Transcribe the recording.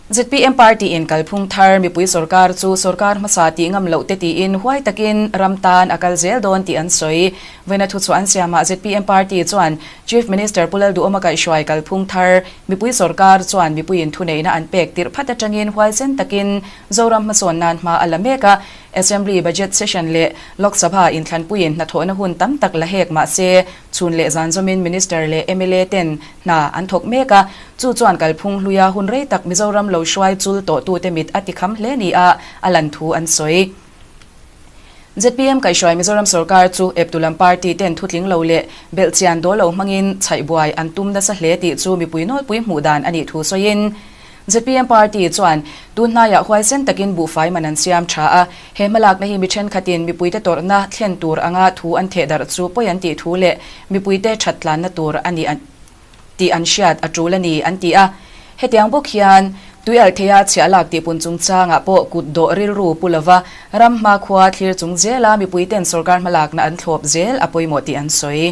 ZPM party in kalphung thar mipui sorkar chu sorkar hmasa tih ngam loh te tiin huai takin ram tan a kal zel dawn tih an sawi. Vawiina thuchhuah an siamah ZPM party chuan Chief Minister Pu Lalduhawma kaihhruai kalphung thar mipui sorkar chuan mipuiin thuneihna an pek tirh phat atangin huaisen takin Zoram hmasawn nan hma a la mek a. Assembly Budget Session leh Lok Sabha inthlanpuiin hnathawhna hun tam tak la hek mah se chhun leh zan zawmin Minister leh mla ten hna an thawk mek a. Chu chuan kalphung hluia hun rei tak Mizoram lo hruai chul tawhtute mit a tikham hle nia a lan thu an sawi. Zpm kaihhruai Mizoram sorkar chu eptu lam party ten thutling lo leh belhchian dawl lo hmangin chhaihbuai an tum nasa hle tih chu mipui nawlpui hmuh dan a nih thu sawiin zpm party chuan tun hnaiah huaisen takin buhfai man an siam tha a, he hmalakna hi mi thenkhatin mipuite tawrhna thlen tur anga thu an thehdarh chu pawi an tih thu leh mipuite thattlanna tur a nih tih an hriat a tul a ni, an ti a. Hetiang bawk hian tuialhtheia chhiah lak tihpun chungchangah pawh kut dawh rilru pu lova ram hmakhua thlir chung zela mipuiten sorkar hmalakna an thlawp zel a pawimawh tih an sawi.